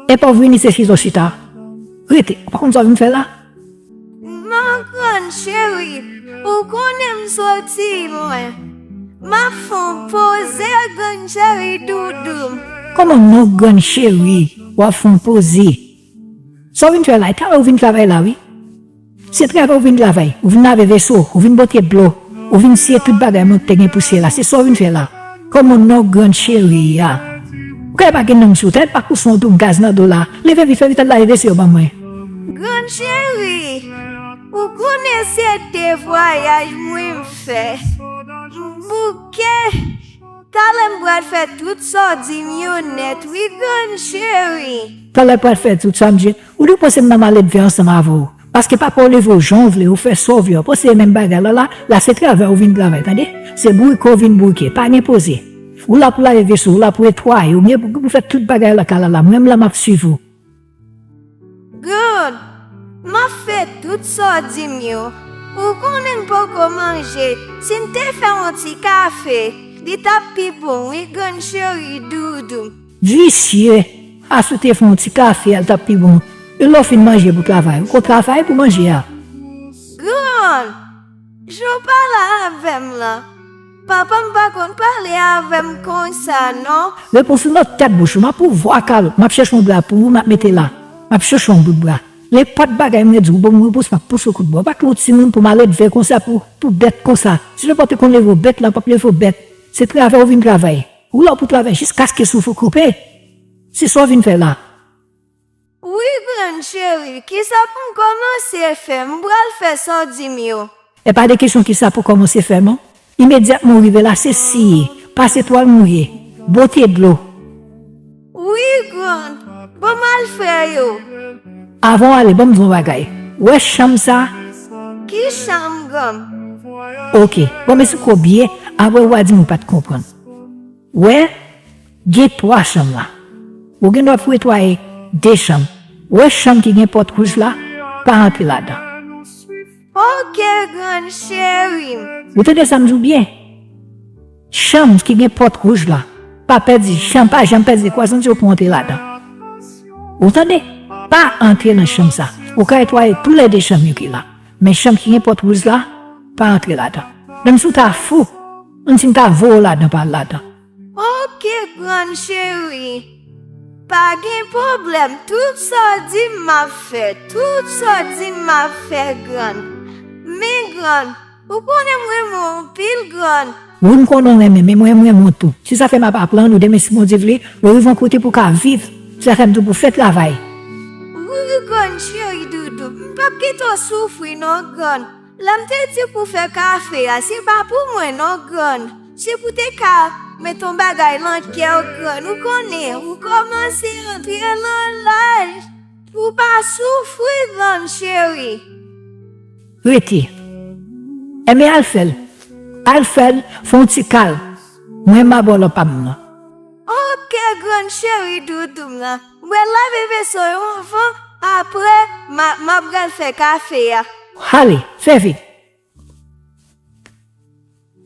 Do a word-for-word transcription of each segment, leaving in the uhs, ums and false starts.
Epa w vini se chita w chita. Rete, ou pa konn sa w vin fè la? Non, grann cheri, ou konnen m soti lwen. M ap fè yon poze, grann cheri doudou m. Kòman non, grann cheri, w ap fè yon poze? Sa w vin fè la? E talè ou vin travay la, wi. Se travay ou vin travay. Ou vin lave veso, ou vin pote dlo, ou vin siye tout bagay mwen te gen pou siye la. Se sa w vin fè la. Kòman non, grann cheri a? Ou kay pa gen nanm sou tèt, pa kouse yon doub gaz nan do la. Leve vit, fè vit al lave veso yo ban mwen. Grann cheri, ou konnen se de vwayaj mwen m fè. M bouke. Talè m pral fè tout sa w di m yo nèt, wi, grann cheri. Talè pral fè tout sa m di. Ou dwe panse m nan maledve ansanm avè w. Paske papa w leve w jan w vle, ou fè sa w vle, w panse e menm bagay la, la, la se travay ou vin travay, tande? Se bourike w vin bourike, pa gen poze. Ou la pou lave veso, ou la pou netwaye, ou gen pou, pou fè tout bagay lakay la, la. Mwen menm la m ap swiv ou. Grann, m ap fè tout sa w di m yo. Ou konnen m poko manje. Si m te fè yon ti kafe, li t ap pi bon, wi, grann cheri doudou m. Visye! Asou te fè yon ti kafe a, l t ap pi bon. E lè w fin manje pou travay, ou ko travay pou manje a. Grann, jan w pale avè m lan, papa m pa konn pale avè m konsa, non. Repons ou nan tèt bouch ou, m ap ouvè kalòt, m ap chèche yon dra pou ou, m ap mete la. M ap chèche yon bout dra. Nenpòt bagay mwen di ou, bon, mwen repons, m ap pouse w kout bwa. Ou pa ka yon timoun pou maledve konsa, pou, pou bèt konsa. Si nenpòt te konn leve w bèt la, w p ap leve w bèt. Se travay ou vin travay. Ou la pou travay jiskaske souf ou koupe. Se sa w vin fè la. Wi, grann cheri, kisa pou m kòmanse fè? M pral fè sa w di m yo. E pa de kesyon kisa pou kòmanse fè, non. Imedyatman ou rive la, se siye, pase twal mouye, bwote dlo. Wi, grann, ban m al fè yo. Avan w ale, ban m di w yon bagay. Ou wè chanm sa? Ki chanm, grann? Oke, bon, men si w ko byen, apre ou va di m ou pa t konprann. Wè, gen twa chanm la. Ou gen dwa pou netwaye de chanm. Wè chanm ki gen pòt wouj la, pa antre ladan. Oke, grann cheri m. Ou tande sa m di w byen? Chanm ki gen pòt wouj la, pa pèdi, chanm pa janm pèdi kwazan di w pou antre ladan. Ou tande? Pa antre nan chanm sa. Ou ka netwaye toulède chanm yo ki la. Men chanm ki gen pòt wouj la, pa antre ladan. Menm si w ta fou, menm si m ta voye w ladan, pa al ladan. Oke, grann cheri. Pa gen pwoblèm. Tout sa w di m, m ap fè. Tout sa w di m, m ap fè, grann. Men, grann, ou konnen m renmen w anpil, grann. Wi, m konnen w renmen, men mwen, m renmen w tou. Se sa fè m ap aprann ou, demen si Bondye vle, lè w rive yon kote pou w ka viv. Se sa fè m di w pou w fè travay. Wi, grann cheri doudou, m p ap kite w soufri non, grann. Lè m te di pou fè kafe a, se pa pou mwen non, grann. Se pou te ka met yon bagay lan kè w, grann. Ou konnen, ou kòmanse antre lan laj. Ou pa soufri, grann cheri. Rete. Enben, al fè l. Al fè l, fè yon ti kal. Mwen, m a bò lòt pa m nan. Oke, grann cheri doudou m nan. Mwen lave veso yo anvan, apre, m a, m a pral fè kafe a. Ale, fè vit.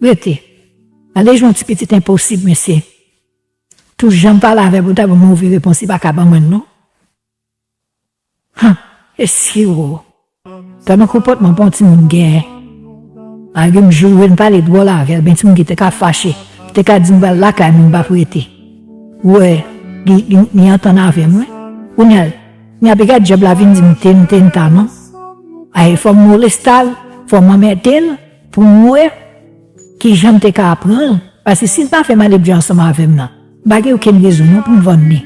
Rete. Ale jwe yon ti pitit enposib, mesye. Tou jan m pale avè l pou l ta ban m move repons, li pa ka ban mwen l non. Han, e si w. Tande konpòtman pa yon timoun genyen. Malgre m joure, m pale dwòl avè l, men timoun ki te ka fache, ki te ka di m pral lakay mwen, m p ap rete. Ou wè, li, li, li antann avè mwen. Kounye a, kounye a, piga dyab la vin di m te, m te, m ta non. Ay, fò m moleste l, fò m anmède l, pou m wè kijan m te ka pran l. Paske si l pa fè maledve ansanm avè m nan, m pa gen okenn rezon non pou m vann li.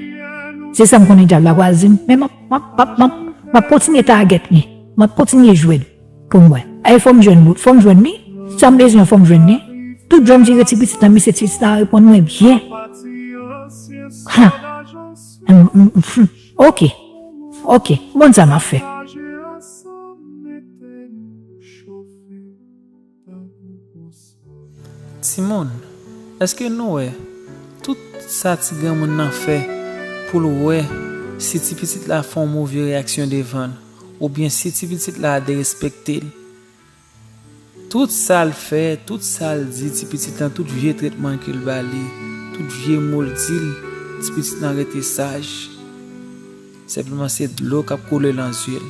Se sa m konnen dyab la pral di m, men m ap, m ap, m ap, m ap, m ap kontinye tagèt li. M ap kontinye jwe l pou m wè. Ay, fò m jwenn bout, fò m jwenn li. Sa m bezwen, fò m jwenn li. Tout jan m jere ti pitit la, misye ti pitit la reponn mwen byen. Ha! M, m, m, oke. Oke. M konn sa m ap fè. Timoun, èske nou wè tout sa ti granmoun nan fè pou l wè si ti pitit la fè yon move reyaksyon devan l, oubyen si ti pitit la derespekte l? Tout sa l fè, tout sa l di ti pitit lan, tout vye tretman ke l ba li, tout vye mo l di l, Pitit lan rete saj. Senpleman se dlo k ap koule nan zye l.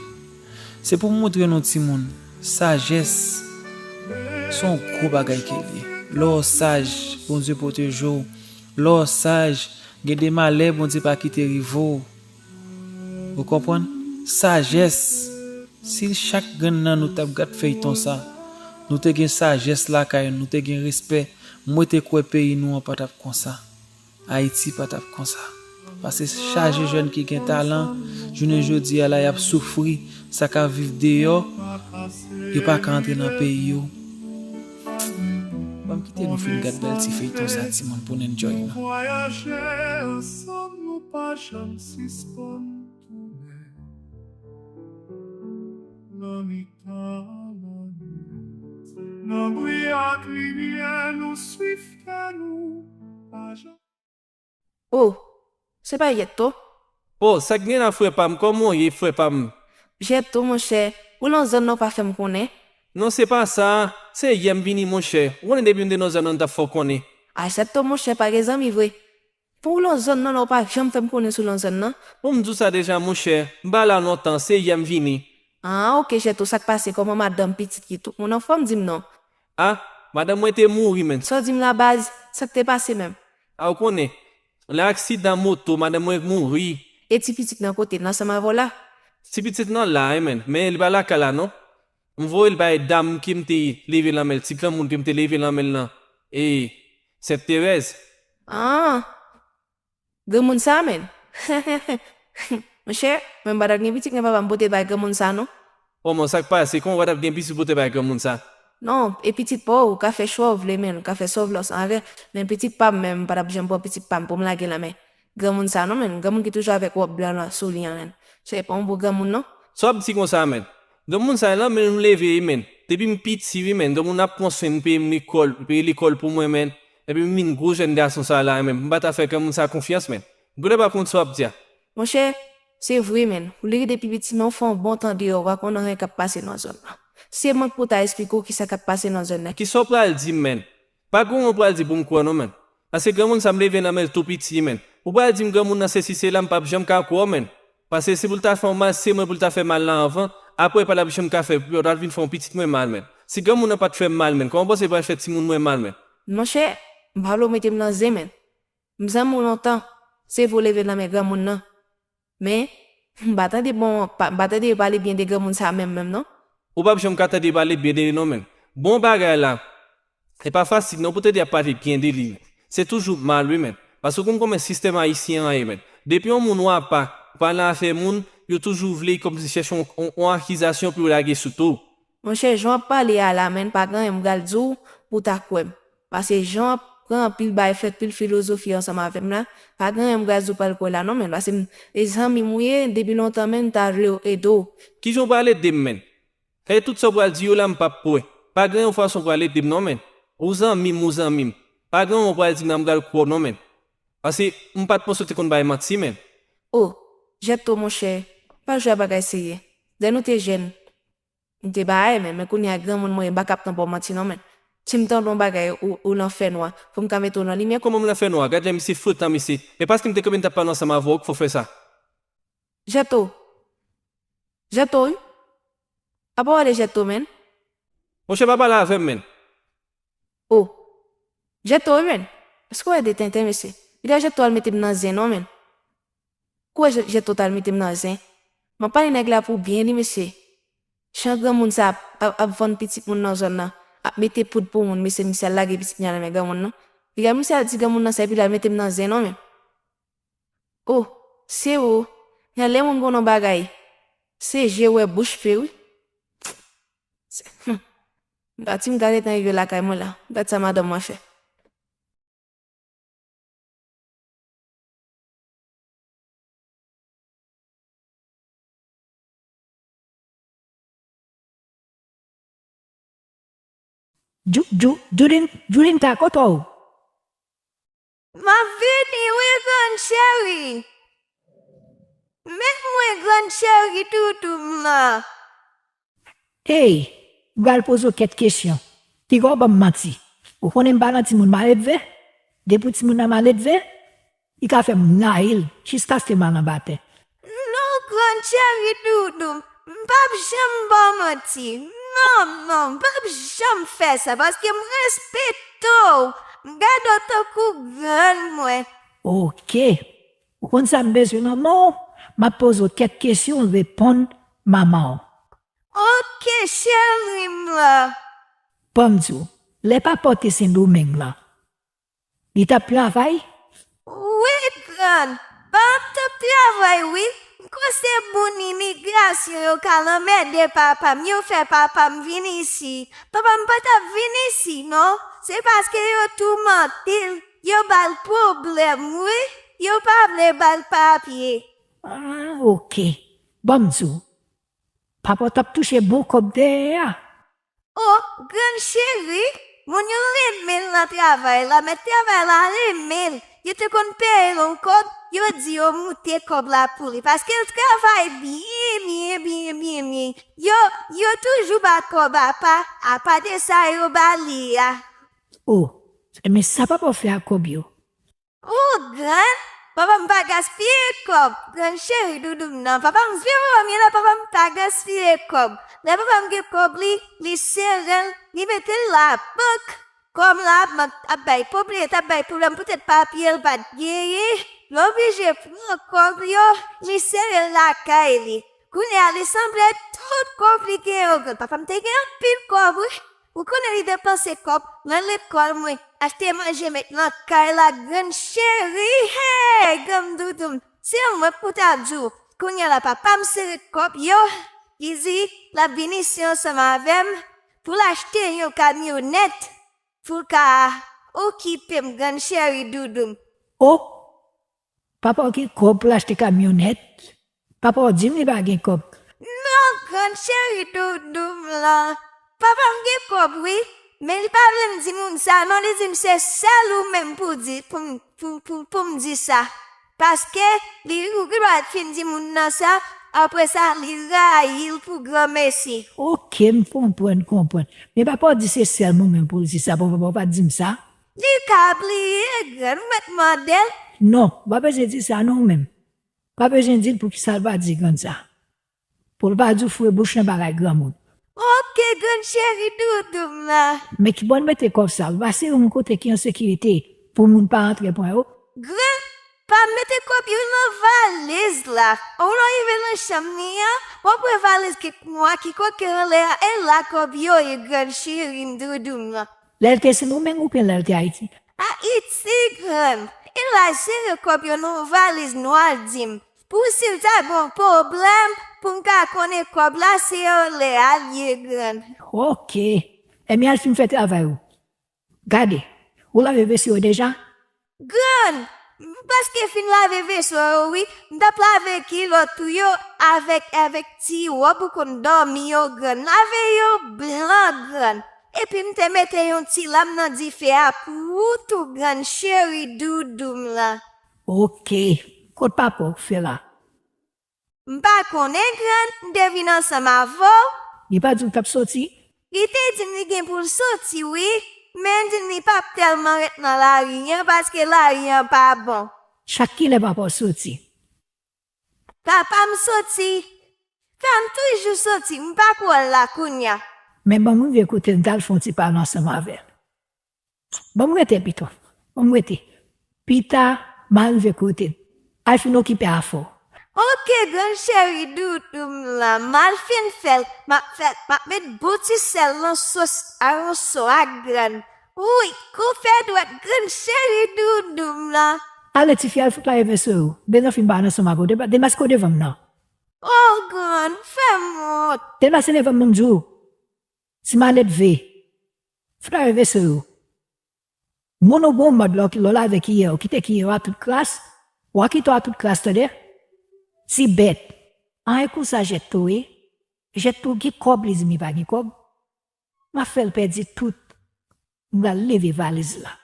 Se pou m montre nou timoun, sajès se yon gwo bagay ke l ye. Lè w saj, Bondye pwoteje w. Lè w saj, gen de malè Bondye pa kite rive w. Ou konprann? Sajès. Si chak grenn nan nou t ap gad feyton sa, nou te gen sajès lakay nou, nou te gen respè, mwen te kwè peyi nou an pa t ap konsa. Ayiti pa t ap konsa. Paske chaje jèn ki gen talan, jounen jodi a la y ap soufri, sa k ap viv deyò, yo pa ka antre nan peyi yo. Ban m kite nou fin gad bèl ti feyton sa timoun pou n enjoy nou. Vwayaje ansanm nou pa janm sispann tounen. Nan mitan lannwit, nan bri ak limyè nou swiv kè nou pa janm. Oh, se pa Jèto? Oh, sa k gen la frè pa m, kòman w ye frè pa m? Jèto monchè, ou lan zòn nan ou pa fè m konnen? Non se pa sa, se yè m vini monchè, ou konnen depi m te nan zòn nan m t ap fè w konnen. A Jèto monchè pa gen zanmi vre. Pou w lan zòn nan la ou pa janm fè m konnen si w lan zòn nan? Bon m di w sa deja monchè, m pa la lontan, se yè m vini. Ah ok Jèto, sa k pase, kòman madanm, pitit, ki tout moun anfòm, di m non. Ah, madanm mwen te mouri menn. Sa w di m la baz, sa k te pase menm? Ah ou konnen, nan aksidan moto madanm mwen mouri. E ti pitit nan kote l, l ansanm avè w la? Ti pitit lan la wi menn, men li pa lakay la non. M voye l bay dam ke m te leve nan men l, ti granmoun ke m te leve nan men l lan, e Sent Terèz. Ah! Granmoun sa menn? Monchè, mwen m pa t ap gen pitit men papa m pote l bay granmoun sa non. Kòman sa k pase? Kòman w pa t ap gen pitit pou w te bay granmoun sa? Non, e pitit pa w, ou ka fè chwa w vle menn, ou ka fè sa w vle ansanm avè l, men pitit pa m menm, m pa t ap janm pran pitit pa m pou m lage l nan men granmoun sa non menn, granmoun ki toujou avèk wòb blan lan sou li an menn. Monchè pa yon bon granmoun non. Sa w ap di konsa menn? Granmoun sa lan menn m leve wi menn. Depi m piti wi menn, granmoun ap pran swen m, peye m lekòl, peye lekòl pou mwen menn. Epi m vin gwo jèn gason sa la menn, m pa ta fè granmoun sa konfyans menn. Gouda pa konn sa w ap di a. Monchè, se vre menn, ou li rete pi piti men ou fè yon bon tan deyò, ou pa konn anyen k ap pase nan zòn nan. Se mwen k pou ta esplike w kisa k ap pase nan zòn nan. Kisa w pral di m menn? Pa gen anyen w pral di pou m kwè non menn. Paske granmoun sa m leve nan men l tou piti menn. Ou pral di m granmoun nan sesi sela, m p ap janm ka kwè w menn. Paske si pou l ta fè w mal, se mwen pou l ta fè mal lan anvan, apre pa t ap janm ka fè, pou yo ta vin fè yon pitit mwen mal menn. Si granmoun nan pa t fè m mal menn, kòman w panse l pral fè timoun mwen mal menn? Monchè, m pa vle w mete m nan zen menn. M zanmi w lontan, se vre w leve l nan men granmoun nan. Men, m pa tande bon, pa, m pa tande yo pale byen de granmoun sa menm menm non. Ou p ap janm ka tande pale byen de li non menn. Bon bagay la, e pa fasil non pou tande y ap pale byen de li. Se toujou mal wi menn. Paske ou konn kòman sistèm ayisyen an ye menn. Depi yon moun w apa, ou pa nan afè moun, yo toujou vle kòmsi chèche yon, yon, yon akizasyon pou yo lage sou do w. Monchè, jan w ap pale a la menn, pa gen anyen m pral di w pou w ta kwè m. Paske jan w ap pran anpil bagay, fè anpil filozofi ansanm avè m la, pa gen anyen m pral di w pral kwè la non menn. Paske m, e zanmi m ou ye, depi lontan menn, m ta vle ede w. Kijan w pral ede m menn? E tout sa w pral di yo la m p ap kwè. Pa gen yon fason w pral ede m non menn. Ou zanmi m, ou zanmi m. Pa gen yon w pral di m la m pral kwè w non menn. Paske m pa t panse w te konn bay manti menn. Oh, Jèto monchè, pa jwe ak bagay serye. Lè nou te jèn, m te bay, men, men kounye a granmoun mwen ye, m pa ka ap tanpon manti non menn. Si m tande yon bagay ou, ou nan fènwa, fò m ka mete w nan limyè. Kòman m nan fènwa? Gad jan misye foutan misye. E paske m te kanpe m t ap pale ansanm avè w k fè w fè sa. Jèto. Jèto wi. Apa w ale Jèto menn? Monchè pa pale avè m menn. Oh. Jèto wi menn. Èske w ede tenten mesye? Li di a Jèto al mete m nan zen non menn. Kwè Jè-, Jèto t al mete m nan zen. M ap pale nèg la pou byen li mesye. Jan granmoun sa ap, ap, ap vann pitit moun nan zòn nan, ap mete poud pou moun, mesye misye al lage pitit li a nan men granmoun nan. Piga misye al di granmoun nan sa epi l al mete m nan zen non menn. Oh, se ou. Jan lè moun konn yon bagay, se je wè bouch fè wi. Se, hmm. Gad si m gade tan rive lakay mwen la. Gad sa madanm mwen fè. Djou, djou, Djoulin, Djoulinka, kote w? M ap vini wi grann cheri. Men mwen grann cheri toutou m la. Ey, m pral poze w kèk kesyon. Piga w ban m manti. Ou konnen m pa nan timoun maledve? Depi w timoun nan maledve, Li ka fè m rayi l jiskaske m al anba tè. Non, grann cheri doudou m, m p ap janm ba w manti. Non, non, m p ap janm fè sa, paske m respekte w. M gade w tankou grann mwen. Oke. Ou konn sa m bezwen nan men w? M ap poze w kèk kesyon, reponn manman w. Oke, cheri m lan. Ban m di w, lè papa w te Sendomeng lan, li t ap travay? Wi, grann. Papa m t ap travay, wi. M kwè se moun imigrasyon yo k al anmède papa m, yo fè papa m vin isi. Papa m pa t ap vin isi, non. Se paske yo toumante l, yo ba l pwoblèm, wi. Yo pa vle ba l papye. Ah, oke. Ban m di w, papa w t ap touche bon kòb dèyè a. O, grann cheri, moun yo renmen l nan travay la, mèt travay la renmen l. Yo te konn peye l yon kòb, yo di yo moute kòb la pou li, paske l travay byen, byen, byen, byen, byen. Yo, yo toujou ba kòb apa, apa de sa yo ba li a. O, men sa papa w fè ak kòb yo? O, grann, papa m pa gaspiye kòb. Grann cheri doudou m nan, papa m vye wòm ye la, papa m pa gaspiye kòb. Lè papa m gen kòb li, li sere l, li mete l labank. Kòm labank ap bay pwoblèm, t ap bay pwoblèm poutèt papye l pa t genyen, li oblije pran kòb yo, li sere l lakay li. Kounye a, li sanble tout kòb li gen yo grann. Papa m te gen anpil kòb, wi. Ou konnen li depanse kòb nan lekòl mwen, achte manje met nan kay la, grann cheri, hey, grann doudou m. Se mwen pou ta di w. Kounye a la, papa m sere kòb yo, li di l ap vin isi ansanm avè m pou l achte yon kamyonèt pou l ka okipe m, grann cheri doudou m. O, papa w gen kòb pou l achte kamyonèt? Papa w di m li pa gen kòb. Non, grann cheri doudou m lan. Papa m gen kòb, wi. Men li pa vle m di moun sa, non, li di m se sèl ou menm pou di, pou m, pou, pou, pou m di sa. Paske li, ou gendwa fin di moun nan sa, apre sa, li rayi l pou granmesi. Oke, m konprann, konprann. Men papa w di se sèl mwen menm pou l di sa, bon, papa w pa t di m sa. Li ka bliye, grann, ou mèt mande l. Non, w pa bezwen di sa non ou menm. W pa bezwen di l poukisa l pa di grann sa. Pou l pa di w foure bouch nan bagay granmoun. Oke, grann cheri doudou m lan. Men kibò l mete kòb sa? L pa sere yon kote ki an sekirite pou moun pa antre pran yo? Grann, pa mete kòb yo nan valiz la. Ou lè w rive nan chanm li an, w ap wè valiz ki nwa ki koke anlè a, e la kòb yo ye, grann cheri m doudou m lan. Lè l te Sendomeng oubyen lè l te Ayiti? Ayiti, grann. E l al sere kòb yo nan yon valiz nwa, l di m, pou si l ta gen yon pwoblèm, pou m ka konnen kòb la se anlè a l ye, grann. Oke. Ebyen, al fin fè travay ou. Gade, ou lave veso yo deja? Grann, m prèske fin lave veso yo, wi. M t ap lave kilòt ou yo avèk, avèk ti wòb ou konn dòmi yo, grann. Lave yo blan, grann. Epi m te mete yon ti lam nan dife a pou ou tou, grann cheri doudou m lan. Oke. Kot papa w, Fela? M pa konnen, grann, m te vin ansanm avè w. Li pa di w l t ap soti? Li te di m li gen pou l soti, wi, men l di m li p ap tèlman ret nan lari an paske lari an pa bon. Chak kilè papa w soti? Papa m soti. Frè m toujou soti, m pa ko wè l la kounye a. Men ban m rive kote l, m t al fè yon ti pale ansanm avè l. Ban m rete pito. Ban m rete. Pita, m a rive kote l. Al fin okipe afè w. Oke, grann cheri doudou m lan, m al fin fè l. M ap fè, m ap met bon ti sèl nan sos a yon so a, grann. Wi, kou fè dwèt, grann cheri doudou m lan. Ale tifi, al fout lave veso yo. Bezwen fin pale ansanm avè w. Dema-, demaske w devan m nan. O, grann, ou fè m wont. Demaske devan m, m di w. Ti malelve. Fout lave veso yo. Moun ou bon mòd lè w, lè w lave kiyè, ou kite kiyè yo a tout kras, ou a kite yo a tout kras, tande? Ti bèt. Anyen konsa Jèt tou ye. Jèt tou gen kòb, li di m li pa gen kòb. M ap fè l pèdi tout. M pral leve valiz la.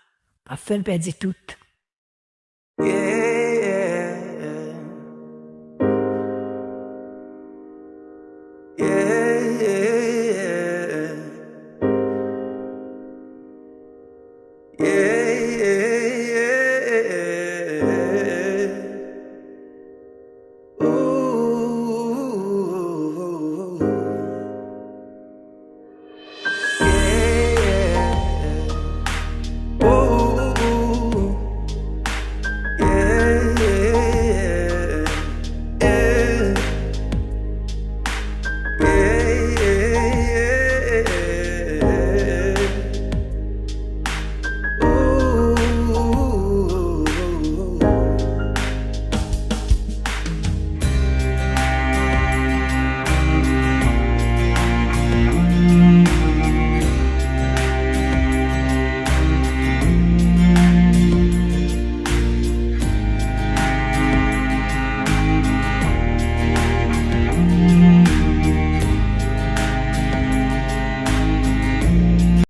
M ap fè l pèdi tout.